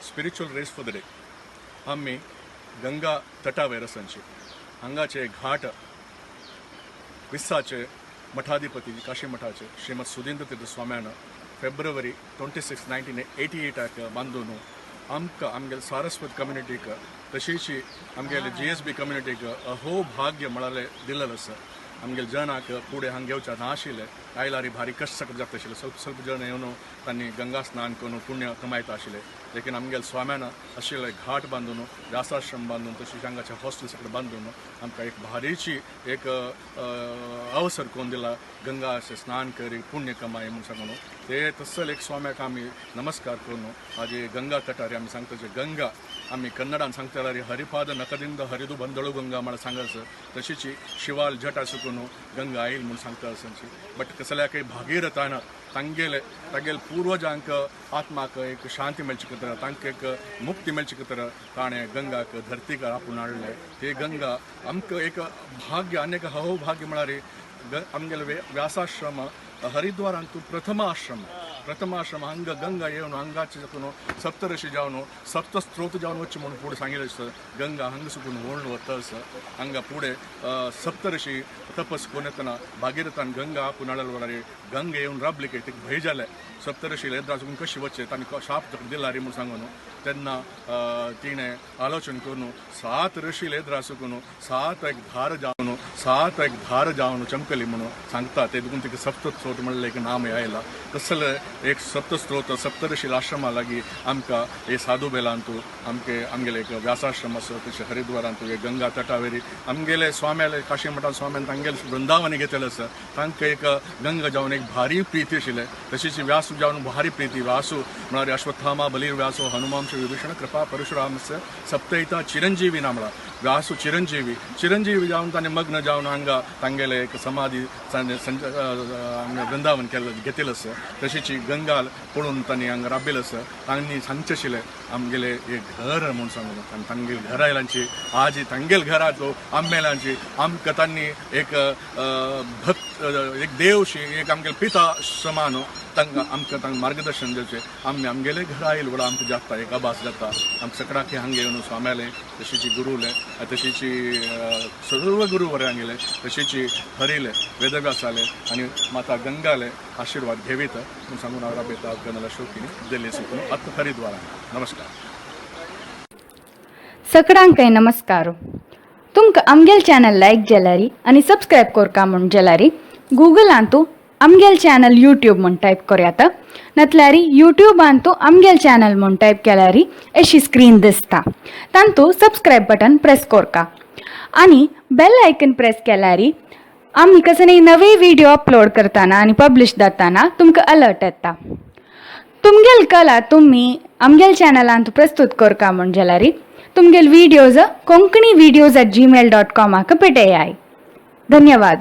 Spiritual race for the day. आमी गंगा तटावेर आसांची हांगाचे घाट विस्साचे मठाधिपती काशी मठाचे श्रीमद सुधींद्र तीर्थ स्वाम्यान February 26, 1988 आक बांदून आमकां आमगेले सारस्वत कम्युनिटीक तशीच आमगेले जीएसबी कम्युनिटीक अहो भाग्य म्हळ्यार दिलेलें आसा. आमगेले जनाक फुडें हांगा घेवच्या ना आशिल्लें, आयलारी भारी कश्ट सकट जाता आशिल्लें. ಸ್ವಲ್ಪ ಸ್ವಲ್ಪ ಜನ येवन तांणी गंगा स्नान करून पुण्य कमायता आशिल्ले. लेकीन आमगेले स्वाम्यान आशिल्ले घाट बांदून, व्यासाश्रम बांदून, तशीच हांगाचे हॉस्टेल सगळें बांदून आमकां एक भारीची एक अवसर करून दिला, गंगा अशें स्नान करी पुण्य कमाय म्हूण सांगून. ते तसले एक स्वाम्याक आमी नमस्कार करून आज गंगा तटारी आमी सांगता. जे गंगा आमी कन्नडान सांगता, हरिपाद नखದಿಂದ हरिದು ಬಂದಳು गंगा म्हळ्यार सांगस, तशीच शिवाल जटा सुकून गंगा आयल म्हूण सांगता आसची. बट कसल्याकय भागीरथान तांगेले तागेले पूर्वजांक आत्माक एक शांती मेळची खातीर, तांकां एक मुक्ती मेळची खातीर ताणें गंगाक धरतीक आपूण हाडलें. ते गंगा आमकां एक भाग्य आनी एक अहोभाग्य म्हळ्यार आमगेले व्यासाश्रम हरिद्वारांतू प्रथम आश्रम, प्रथम आश्रम. हांगा गंगा येवन हांगाचे सकून सप्तऋषी जावन सप्तस्त्रोत जावन वचचे म्हणून फुडें सांगिल्लें आसता. गंगा हांगा सुकून व्होळून वता आसा. हांगा फुडें सप्तऋषी तपस करून येतना भागीरथान गंगा आपूण हाडले वळार गंगा येवन राबली काय तिका भंय जालें. सप्तऋषी येद्रा सुकून कशी वचचे, तांणी शाप दिला रे म्हूण सांगून. तेन्ना तिणें आलोचन करून सात ऋषी येद्रा सुकून सात एक धार जावन, सात एक धार जावन चमकली म्हणून सांगता. ते देखून तिका सप्तस्त्रोत म्हणलें एक नाम आयला. तसले एक सप्तस्त्रोत सप्तऋषी आश्रमा लागीं आमकां हे साधू बेलांतू आमके आमगेले एक व्यासाश्रम आसा. तशें हरिद्वारांतू एक गंगा तटावेरी आमगेले स्वाम्याले काशी मठान स्वाम्यान तांगेले वृंदावनी घेतलें आसा. तांकां एक गंगा जावन एक भारी प्रीती आशिल्लें. तशीच व्यासू जावन भारी प्रीती. व्यासू म्हळ्यार अश्वत्थामा बलिर व्यासो हनुमांश विभीषण कृपा परशुरामस्य सप्तैता चिरंजीवी ना म्हळ्यार व्यासू चिरंजीवी. चिरंजीवी जावन ताणें मग्न जावन हांगा तांगेले एक समाधी ताणें हांगा वृंदावन केल्लें घेतिल्लें आसा. तशीच गंगा पळोवन तांणी हांगा राबिल्लें आसा. तांणी सांगचें आशिल्लें आमगेलें एक घर म्हूण सांगून. आनी तांगेले घरा आयलांची आज तांगेले घराचो आंबेलांची आमकां तांणी एक भक्त, एक देवशी, एक आमगेले पिता समान तांकां आमकां तांकां मार्गदर्शन दिवचें. आमी आमगेले घरा आयल व्हडा आमकां जाता एक आभास जाता. आमकां सगळ्याक हांगा येवन स्वाम्याले तशीच गुरुले तशीच सर्व गुरु बरे हांगेले तशीच हरिले वेदव्यासाले आनी माता गंगाले आशीर्वाद घेवीत म्हूण सांगून हांव राबयता. कर्नल अशोक दिल्ली सुकून आतां हरिद्वारा. नमस्कार. सगळ्यांकय नमस्कार. तुमकां आमगेल चॅनल लायक जाल्यारी आनी सबस्क्रायब करका म्हूण जाल्यारी गुगलांतू आमगेल चॅनल यूट्यूब म्हूण टायप करयात, नातल्यारी यूट्यूबांतू आमगेल चॅनल म्हूण टायप केल्यारी अशी स्क्रीन दिसता. तांतू सबस्क्रायब बटन प्रेस करका आनी बेल आयकन प्रेस केल्यारी आमी कसले नवे व्हिडिओ अपलोड करतना आनी पब्लिश जाताना तुमकां अलर्ट येता. तुमगेल कला तुमी आमगेल चॅनलांत प्रस्तुत करका म्हूण जाल्यारी तुमगेल videos konkanivideos@gmail.com आक पेटयाय. धन्यवाद.